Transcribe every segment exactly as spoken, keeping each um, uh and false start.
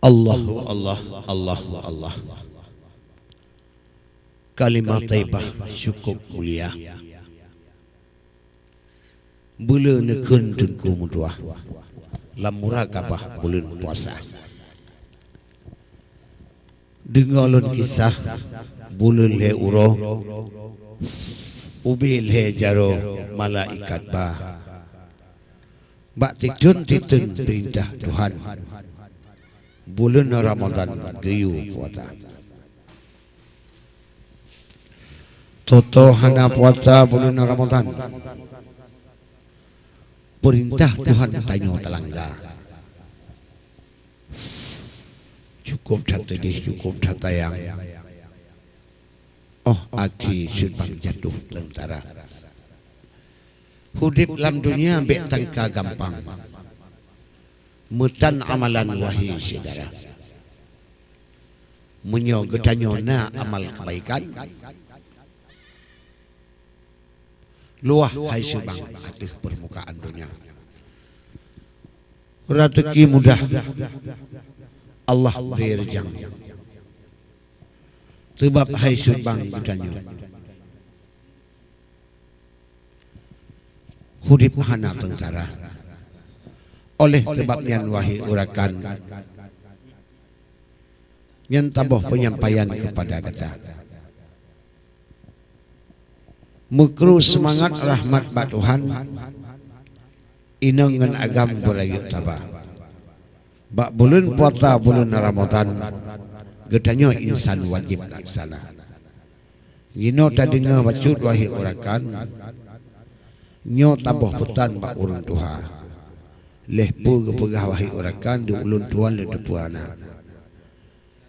Allahu Allah, Allahu Allah. Kalimah thaibah cukôp mulia. Beuleu neukheun teungku meutuah lam muraqabah buleuen puasa. Deungoe lôn kisah buleuen lhée uroe, ubé lhée jaroe malaikat ba. Bak titeun-titeun peurintah Tuhan, buleuen Ramadhan geuyue puasa. Toto hana puasa buleuen Ramadhan, peurintah Tuhan tanyoe talangga. Cukôp that teudeh, cukôp that sayang. Óh akhé seubang jatoh teuntara. Udeb lam donya bék tangka gampang. Meutan amalan wahé syedara. Meunyoe geutanyoe na amal keubaikan, luwah hai seubang ateueh peurmukaan donya. Raseuki mudah Allah bri reujang. Teubab hai seubang geutanyoe udeb hana teuntara. Oleh seubab nyan, wahé urakan, nyan taboh peunyampaian keupada gata. Meukru seumangat rahmat bak Tuhan, inong ngon agam beurayeuk taba. Bak buleuen puasa buleuen Ramadhan, geutanyoe insan wajéb laksana. Jinoe tadeungoe bacut wahé urakan, nyoe taboh peusan bak ureuëng tuha. Lheueh peue geupeugah wahé urakan di ulôn tuan lôn teupeue na.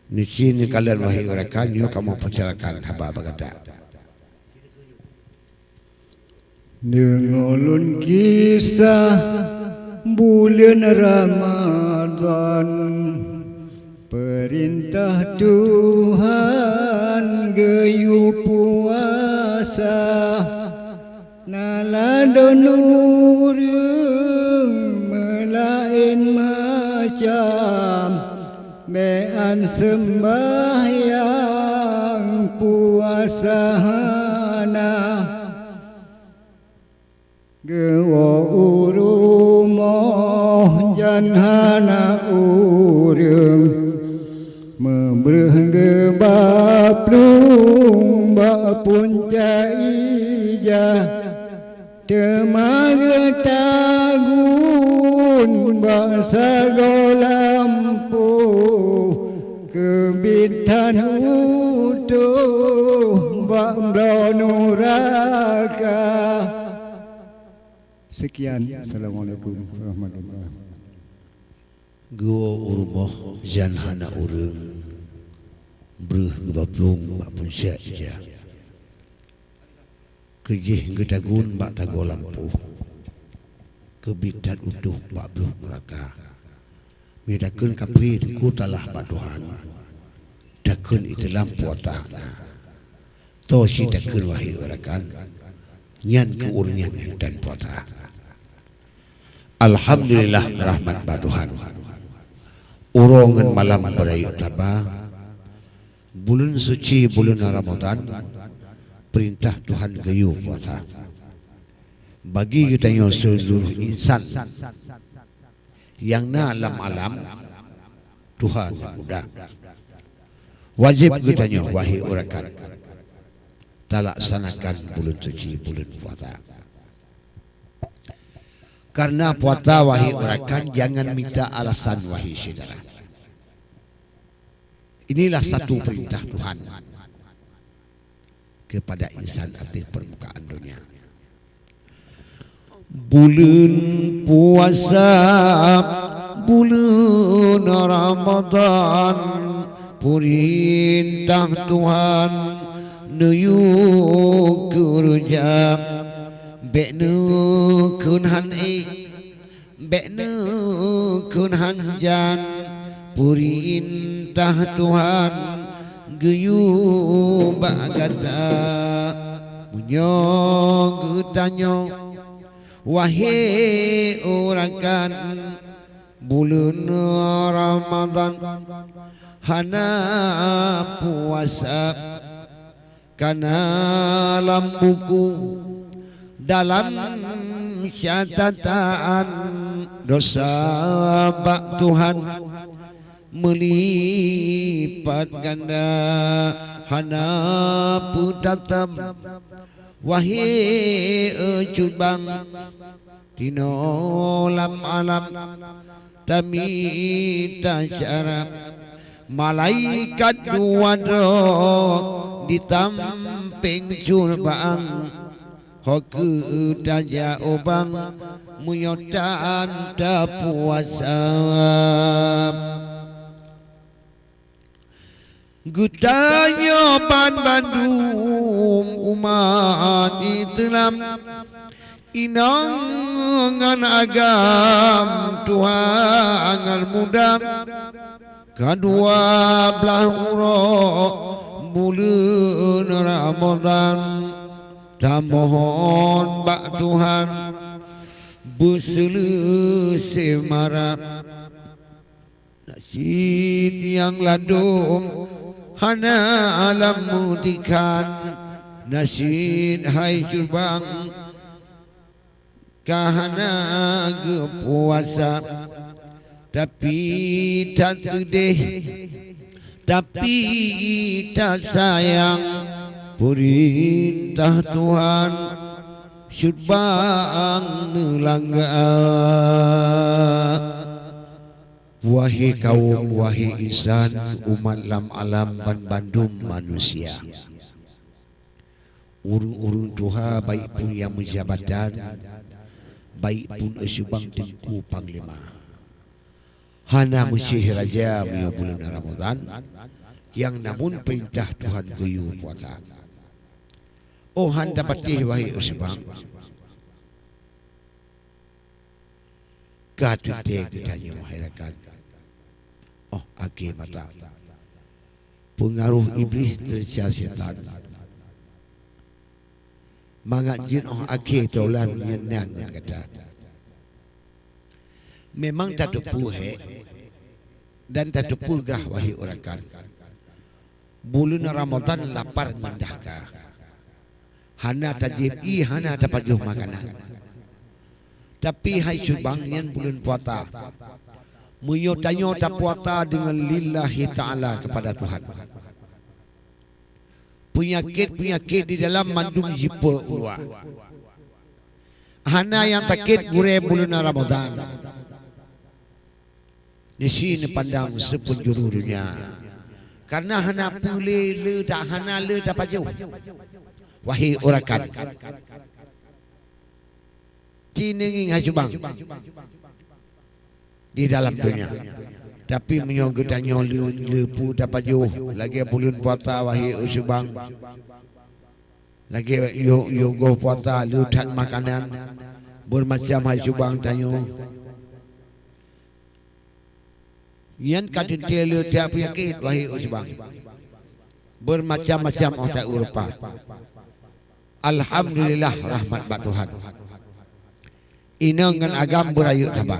Neusie neukalon wahé urakan, nyoe kamoe peusilakan haba bak gata. Deungoe lôn kisah buleuen Ramadhan, peurintah Tuhan geuyue puasa. Na ladôm ureuëng meulaén macam, bék an seumbahyang puasa hana. Geuwoe u rumoh jan hana ureuëng, meubreuh geuba plueng bak punca ija, teuma geutagun bak sagoe lampôh, keubiet that utoh bak bloe nuraka. Sekian. Assalamualaikum warahmatullahi wabarakatuh. Geuwoe u rumoh jan hana ureuëng, breuh geuba plueng bak punca ija. Keujih geutagun bak sagoe lampôh, keubiet that utoh bak bloe nuraka. Meunyoe takheun kaphé teungku talah bak Tuhan, takheun Islam puasa na. Toh si takheun wahé urakan, nyan keuh ureuëng nyan meutan puasa. Alhamdulillah, rahmat bak Tuhan. Uroe ngon malam beurayeuk taba, buleuen suci buleuen Ramadhan, peurintah Tuhan geuyue puasa. Bagi geutanyoe seuluruh insan nyang na lam alam, tuha ngon muda, wajéb geutanyoe wahé urakan talaksanakan buleuen suci buleuen puasa. Kareuna puasa wahé urakan jangan mita alasan wahé syedara. Inilah satu peurintah Tuhan keupada insan ateueh peurmukaan donya. Buleuen puasa, buleuen Ramadhan, peurintah Tuhan neuyue keureuja, bék neukheun han ék, bék neukheun han jan, peurintah Tuhan geuyue bak gata. Meunyoe geutanyoe, wahé urakan, Buleuen Ramadhan hana puasa, kana lam buku dalam catatan dosa bak Tuhan meulipat ganda hana peutatam. Wahé cut bang, tinoe lam alam tamita cara, malaikat dua droe di tampéng cut bang, ho keu tajak ubang meunyoe tan tapuasa. Geutanyoe banmandum umat Islam, inong ngon agam tuha ngon muda, ka dua blaih uroe buleuen Ramadhan, tamohon bak Tuhan beuseuleusoe mara. Nasib nyang ladôm hana lam meutikhan, nasib hai cut bang ka hana geupuasa, tapi that keudeh, tapi that sayang, peurintah Tuhan cut bang neulangga. Wahé kawöm, wahé insan, umat lam alam banmandum manusia. Ureuëng-ureuëng tuha, baik pun nyang meujabatan, baik pun cut bang teungku panglima. Hana meusyeh raja meunyoe buleuen Ramadhan, nyang na meupeurintah Tuhan geuyue puasa. Oh, han tapatéh wahé cut bang. Ka teuntée geutanyoe hai rakan. Oh, akhé mata. Peungaroh Iblih teusia syetan. Mangat jeuet oh akhé taulan nyan na ngon gata. Memang tateupeue hék dan tateupeue grah wahé rakan. Buleuen Ramadhan lapar ngon dahka. Hana tajieb ié, hana tapajoh makanan. Tapi hai cut bang, nyan buleuen puasa. Meunyoe tanyoe tapuasa deungon lillahi ta'ala keupada Tuhan, peunyakét-peunyakét di dalam mandum jipeue u luwa. Hana nyang sakét gurée buleuen Ramadhan. Di sinan pandang seupeunjuru donya. Kareuna hana peue lé, le ta-, hana le tapajoh. Wahé rakan, ci neungieng hai cut bang di dalam donya. Tapi meunyoe geutanyoe le, le peue tapajoh lagée buleuen puasa, wahé cut bang, lagée yoh, yoh goh puasa, le that makanan, beumacam hai cut bang tanyoe. Nyan ka teuntée le that peunyakét, wahé cut bang. Beumacam-macam oh that rupa. Alhamdulillah, rahmat bak Tuhan. Inong ngon agam beurayeuk saba.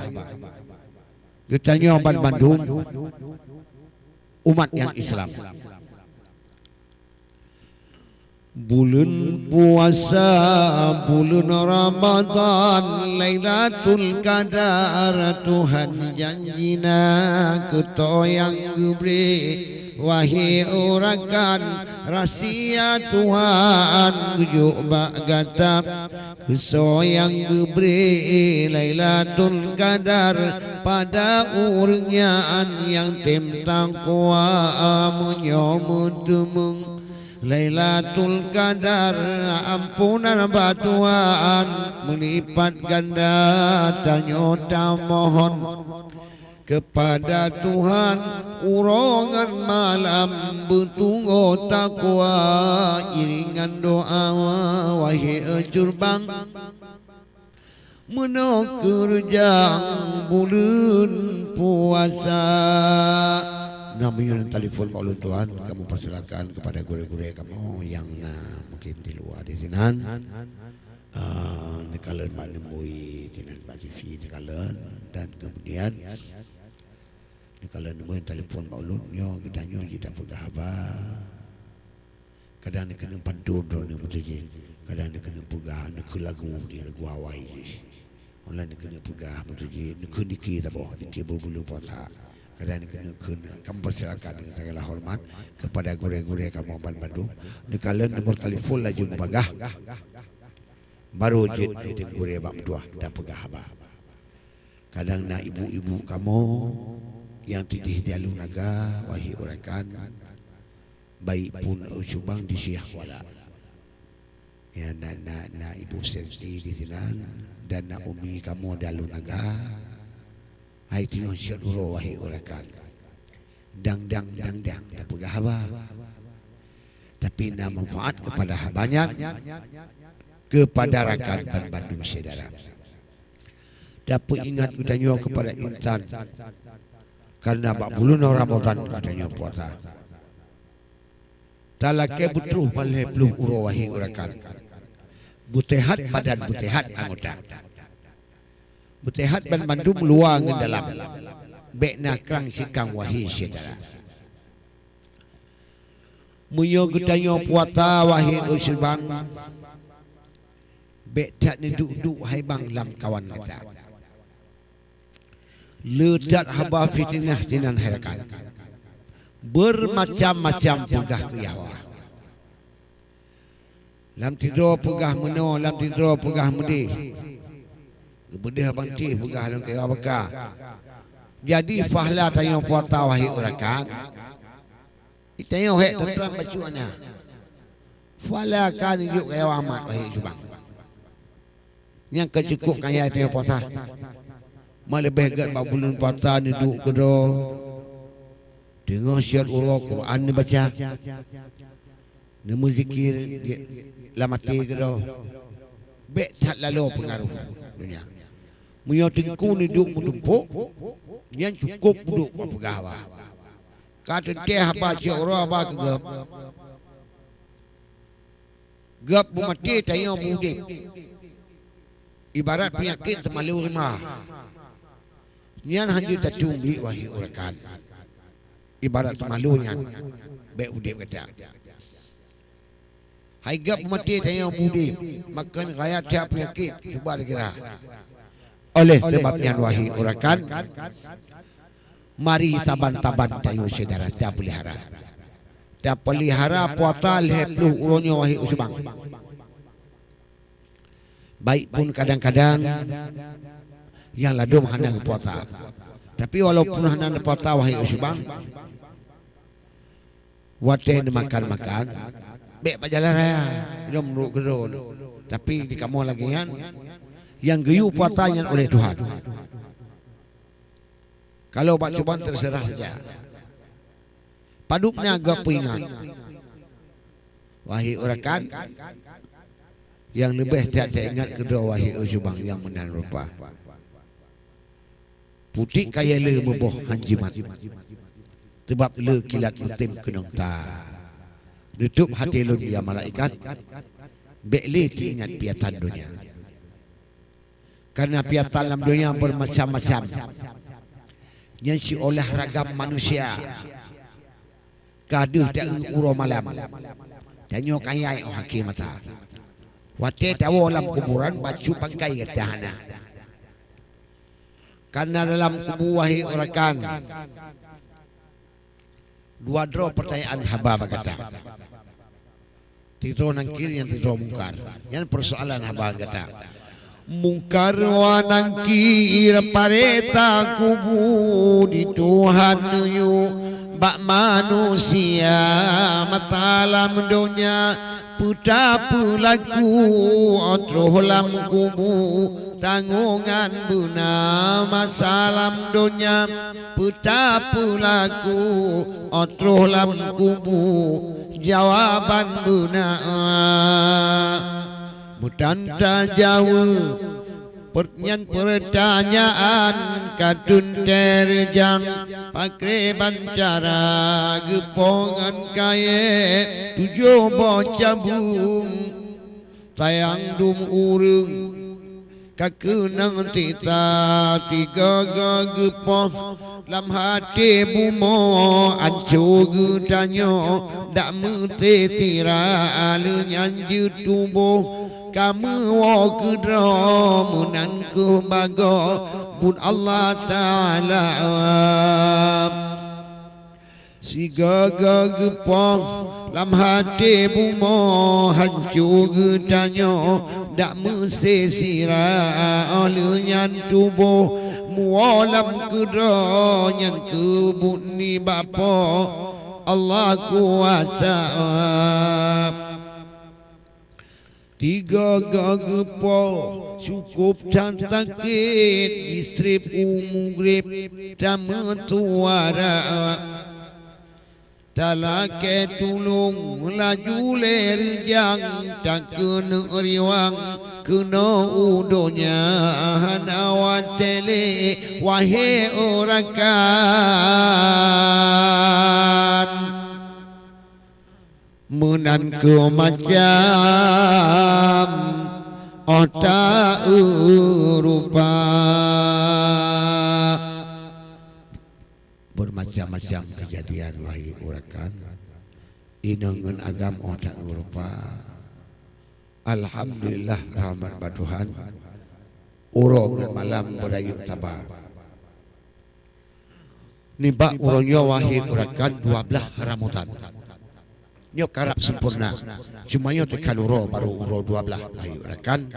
Geutanyoe banmandum umat nyang Islam. Buleuen puasa, buleuen Ramadhan, Lailatul Qadar Tuhan janji na keu soe nyang geubri. Wahé rakan, rahsia Tuhan geujok bak gata. Keu soe nyang geubri Lailatul Qadar, pada ureuëng nyan nyang tem takwa, meunyoe meuteumeung Lailatul Qadar, ampunan bak Tuhan meulipat ganda tanyoe tamohon. Keupada Tuhan uroe ngon malam, beutungoe takwa iringan doa, wahé cut bang. Meunoe keureujang buleuen puasa. Na meunyoe na telepon bak ulôn tuan, kamoe persilakan kepada gurée-gurée kamoe nyang na mungkin di luwa di sinan. Ah, neukalon bak neubui sinan bak T V neukalon, dan kemudian neukalon neubui telepon bak ulôn, nyoe geutanyoe jeuet tapeugah haba. Kadang neukeuneuk pantôn droeneuh beutôi jih, kadang neukeuneuk peugah, neukeuneuk lagu di lagu awai jih. Ulôn neukeuneuk peugah beutôi jih, neukeuneuk niki saboh di tieb buleuen puasa. Kadang neukeuneuk kheun, kamoe persilakan dengan segala hormat kepada gurée-gurée kamoe ban bandum. Neukalon nomor telepon laju mubagah. Barô jeuet ideh gurée bak meutuah dan peugah haba. Kadang na ibu-ibu kamoe nyang tideh di Alue Naga, wahé rakan, baik pun Ujubang di Syiah Kuala. Ya, na, na, na Ibu Serti di sinan, dan na umi kamoe di Alue Naga. Hai teungoh syeut uroe, wahé rakan. Dang, dang, dang, dang, tapeugah haba. Tapi na manfaat kepada haba nyan, kepada rakan ban bandum syedara. Tapeuingat geutanyoe kepada insan, karena bak buleuen Ramadhan geutanyoe puasa. Talakée beutroh ban lhée ploh uroe, wahé rakan. Beuseuhat badan, beuseuhat anggota. Beuseuhat ban bandum luwa ngon dalam. Bék na krang sikang, wahé syedara. Meunyoe geutanyoe puasa, wahé Ujubang, bék that neuduek-duek hai bang lamkawan gata. Le that haba fiteunah sinan hai rakan. Beumacam-macam peugah keu Yahwa. Lam tidroe peugah meunoe, lam tidroe peugah meudeh. Geubeudeh banti peugah lom keu Yahwa baka. Jadi, pahala tanyoe puasa, wahé rakan, tanyoe hék teuntang bacut na. Pahala ka neujok keu Yahwa Ahmad, wahé Ujubang. Nyang ka cukup kaya tanyoe puasa. Meuleubeh gét bak buleuen puasa neuduek keudroe. Teungoh syeut uroe Quran neubaca. Neumeuzikir di, lam até keudroe. Bék that laloe peungaroh donya. Meunyoe teungku neuduek meutumpôk, nyan cukup peuduek bak peugah haba. Ka teuntée haba syeut uroe haba keu gét. Gét beumaté tanyoe beuudeb. Ibarat peunyakét teumalu rhuma. Nyan hanjeuet tatueng biet, wahé rakan. Ibarat teumalu nyan bék udeb gata. Hai gét beumaté tanyoe beuudeb, makon raya that peunyakét cuba dikira. Oleh sabab nyan, wahé rakan, mari saban-saban tanyoe syedara tapeulihara. Tapeulihara puasa lhée ploh uroe nyoe, wahé Ujubang. Baik pun kadang-kadang nyang ladôm hana geupuasa. Tapi walaupun hana geupuasa, wahé Ujubang, watée neumakan-makan, bék bak jalan raya, lom rot keudroe. Tapi di kamoe lagée nyan, nyang geuyue puasa nyan oleh Tuhan. Kalau bak Ujubang teuseurah saja. Padub na geupeungingat, wahé rakan, nyang leubeh that teuingat keudroe, wahé Ujubang, nyang meunan rupa. Putéh kayée le meuboh han jimat, teubab le kilat meutem keunong ta. Neutôb até lôn, ya malaikat, bék le teuingat piatan donya. Karena piatan lam donya beumacam-macam. Nyan siulah ragam manusia. Ka deuh taeu uroe malam, tanyoe kayai óh akhé masa. Watée tawoe lam kuburan, bacut bangkai gata hana. Karena dalam kubu, wahé rakan, dua droe peurtanyaan haba bak gata. Sidroe Nangkir, nyang sidroe Mungkar. Nyan peusoalan haba gata. Mungkar wa Nangkir, paré takubu di Tuhan neuyue bak manusia masa lam donya. Peue tapeulaku troh lam kubu, tanggôngan beuna masa lam donya. Peue tapeulaku troh lam kubu, jawaban beuna. Meutan tajaweueb, per-, nyan peurtanyaan ka teuntée reujang, pakriban cara geupoh ngon kayée tujoh boh cabeueng. Sayang dum ureuëng ka keunong tita tiga-ga geupoh lam até bumoe anco geutanyoe dak meusé sira lheueh nyan jeuet tuboh ka meuwoe keudroe meunan kheueh bagoe buet Allah Taala. Sigaga geupoh lam até bumoe hanco geutanyoe dak meusé sira lheueh nyan tuboh muwoe lam keudroe nyan keubuet nibak Po Allah kuasa. Tiga-ga geupoh cukôp that sakét jistreb u mugreb tameutuara. Talakée tulông laju lé reujang takeuneuk riwang keunoe u donya hana watée lé wahé urakan. Meunan kheueh macam ôh ta-eurupa. Beumacam-macam keujadian wahé urakan, inong ngon agam ôh ta-eurupa. Alhamdulillah rahmat bak Tuhan, uroe ngon malam beurayeuk saba. Nibak uroe nyoe wahé urakan dua blaih Ramadhan. Nyoe karab sempurna. Cuma nyoe teuka uroe barô uroe dua blaih wahé urakan.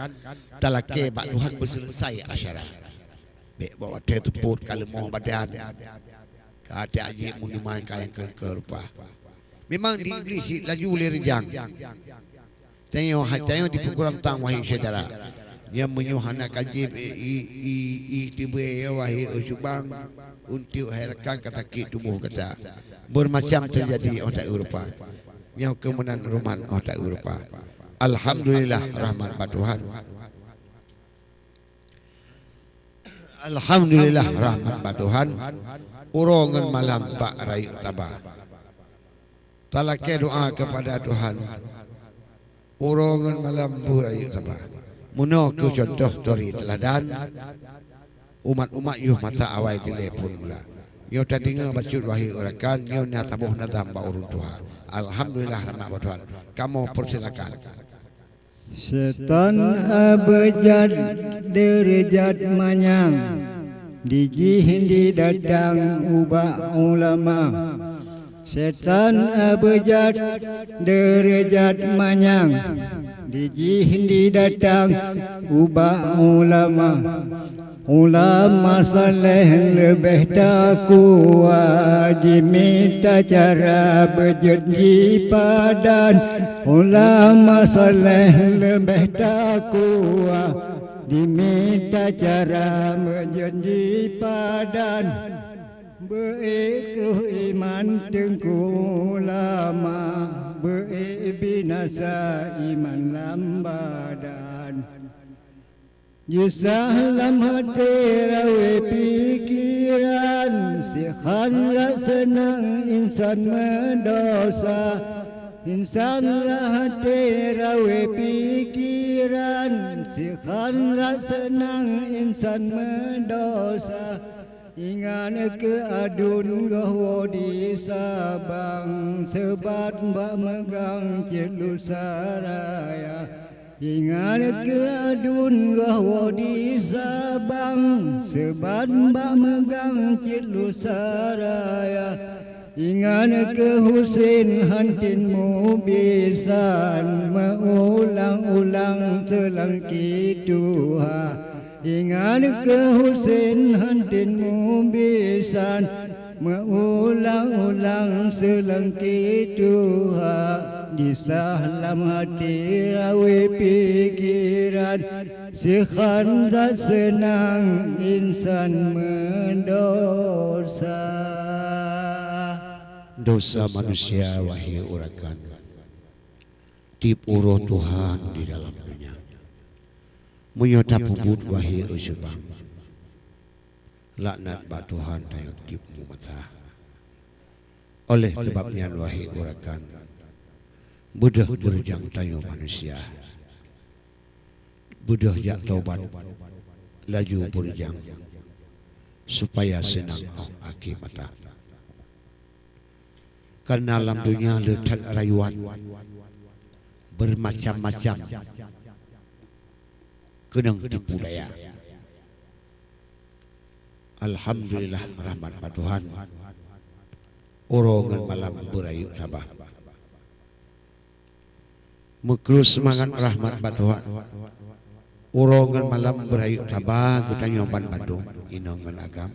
Talakée bak Tuhan beuseuleusai acara. Bék bak watée teupot ka leumoh badan. Ka até ajék meuneuman ka nyang keu-keu rupa. Memang di Iblih laju lé reujang. Tanyoe hai tanyoe dipeukurang tang wahé syedara. Nyan meunyoe hana ka jieb i, i, i, i teubiet ya wahé ôh subang, untiek hai rakan ka sakét tuboh gata. Beumacam teujadi ôh ta-eurupa. Nyoe keumeunan ruman ôh ta-eurupa. Alhamdulillah rahmat bak Tuhan. Alhamdulillah rahmat bak Tuhan. Uroe ngon malam bak rayeuk saba. Talakée doa keupada Tuhan. Uroe ngon malam beurayeuk saba. Meunoe kheueh cuntoh turi teuladan umat-umat yoh masa awai dilée phon mula. Nyoe tadeungoe bacut wahé urakan, nyoe na taboh nazam bak ureuëng tuha. Alhamdulillah rahmat bak Tuhan. Kamoe peusilakan. Setan abjad deurejat manyang, dijih didatang ubak ulama. Setan abjad deurejat manyang, dijih didatang ubak ulama. Ulama saleh leubeh takwa, jimita cara beujeuet jipadan. Ulama saleh leubeh takwa, jimita cara beujeuet jipadan. Beuék kreuh iman teungku ulama, beuék binasa iman lam badan. Jisah lam até rawé pikeran, sikhan rak seunang insan meudosa. Insan rak até rawé pikeran, sikhan rak seunang insan meudosa. Ingat keu aduen goh woe di Sabang, seubat bak meugang cit lusa raya. Ingat keu aduen goh woe di Sabang, seubat bak meugang cit lusa raya. Ingat keu Husen hantin mubisan, meuulang-ulang seulangki tuha. Ingat keu Husen hantin mubisan, meuulang-ulang seulangki tuha. Disah lam até rawé pikeran, sikhan dak seunang insan meudosa. Dosa manusia wahé urakan, tiep uroe Tuhan di dalam donya. Meunyoe tapeubuet wahé ujubang, laknat bak Tuhan tanyoe tiep meumata. Oleh sabab nyan wahé urakan, beudôh beurujang tanyoe manusia. Beudôh jak taubat, laju beurijang, supaya seunang 'oh akhé mata. Kareuna lam donya le that rayuan, beumacam-macam keunong tipu daya. Alhamdulillah, rahmat bak Tuhan, uroe ngon malam beurayeuk saba. Meukrue seumangat, rahmat bak Tuhan, uroe ngon malam beurayeuk saba, geutanyoe ban bandum, inong ngon agam,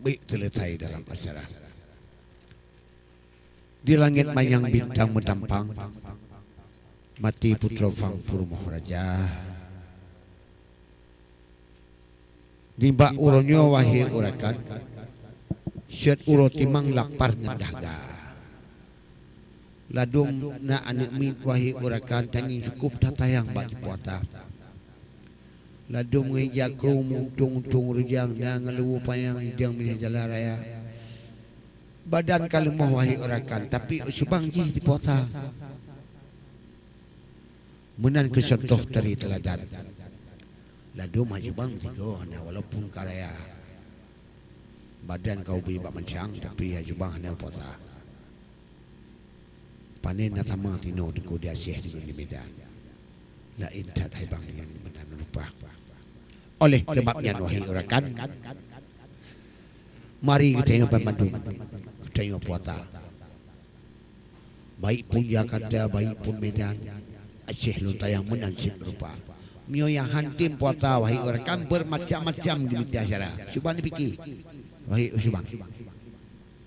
bèk teuleutai dalam acara. Di langét manyang bintang meudampang, maté putroe phang peurumoh raja. Nibak uroe nyoe, wahé urakan, seuet uroe timang lapar ngon dahaga. Ladôm na aneuk miet, wahé urakan, tangieng cukôp that sayang bak cipuata. Ladôm ngon ija krueng, untông-untông reujang, na ngon luweue panyang, idong binéh jalan raya. Badan ka leumoh, wahé urakan, tapi Cut Subang jih jipuasa. Meunan keuh cuntoh tari teuladan. Ladôm Cut Subang sigoe hana, walaupun ka raya. Badan ka ubé bak mancang, tapi Cut Subang hana puasa. Panen na tamong tinoe, Teungku, di Aceh deungon di Medan. Laén that hai bang nyang meunan rupa. Oleh sebab nyan, wahé urakan, mari geutanyoe ban bandum, geutanyoe puasa. Baik pun Jakarta, baik pun Medan, Aceh lôn tanyong meunan cit rupa. Meunyoe nyang han tem puasa, wahé urakan, beumacam-macam geumita cara. Cuba neupike, wahé Cut Subang.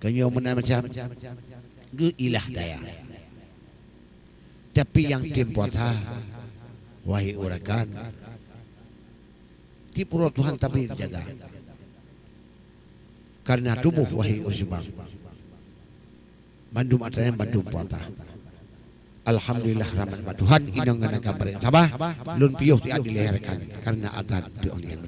Keu nyoe meunan macam geuilah daya. Tapi nyang tem puasa, wahé urakan, tiep uroe Tuhan tapi jaga. Kareuna tuboh, wahé Cut Subang, bandum atra nyan bandum puasa. Alhamdulillah, rahmat bak Tuhan, inong ngon agam barek saba, lôn piôh siat dilahirkan kareuna azan teuh nyan.